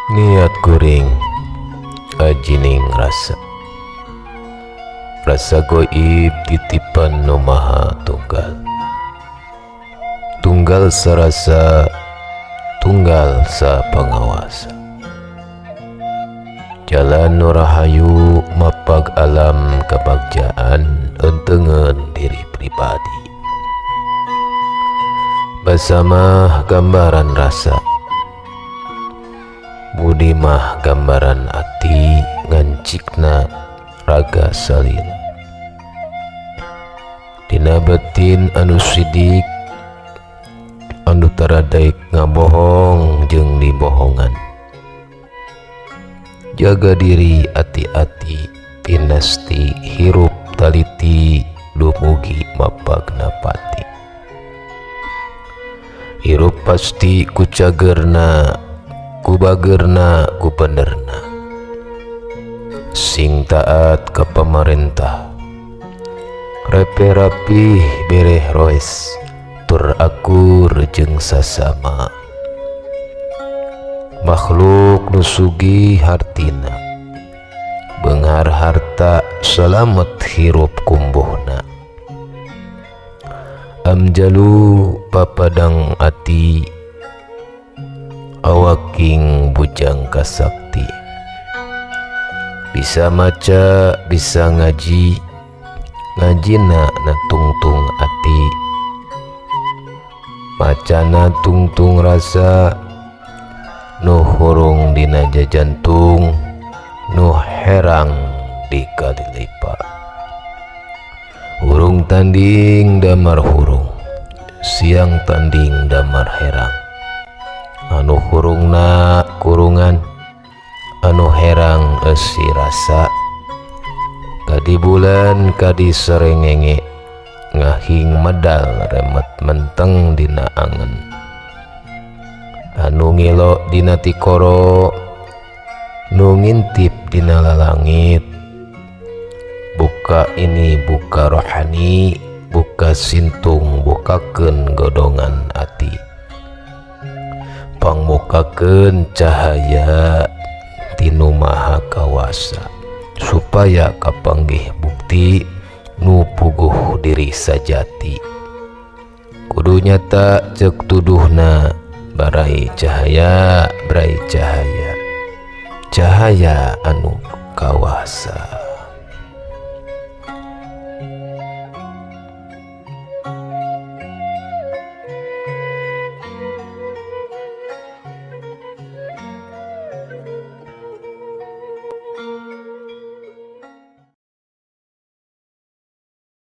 Niat kuring ajining rasa, rasa goib titipan nu maha tunggal, tunggal sarasa, tunggal sa pangawasa. Jalan nu rahayu mapag alam kabagjaan entengeun diri pribadi. Bersama gambaran rasa, budi mah gambaran ati ngancikna raga salin. Dina batin anu sidik, anu tara daek ngabohong jeung dibohongan. Jaga diri ati-ati pinasti hirup taliti dumugi mapagna pati. Hirup pasti ku cagerna, ku bagerna, ku benerna. Sing taat ka pamarentah, repe rapih bereh roes, tur akur jeung sasama. Makhluk nu sugih hartina, beunghar harta salamet hirup kumbuhna. Amjalu papadang ati, awaking bujang kasakti. Bisa maca, bisa ngaji, ngajina na tungtung ati. Macana tungtung rasa, nu hurung dina jajantung, nu herang di kalilipa. Hurung tanding damar hurung, siang tanding damar herang. Anu hurungna kurungan, anu herang eusi rasa. Kadi bulan kadi serengenge, ngahing medal remet menteng dina angen. Anu ngilo dina tikoro, nu ngintip dina lalangit. Buka ini buka rohani, buka sintung bukakeun godongan ati. Pangmukakeun cahaya tinu maha kawasa, supaya kapanggih bukti nu puguh diri sajati. Kudu nyata ceuk tuduhna, barai cahaya, barai cahaya, cahaya anu kawasa.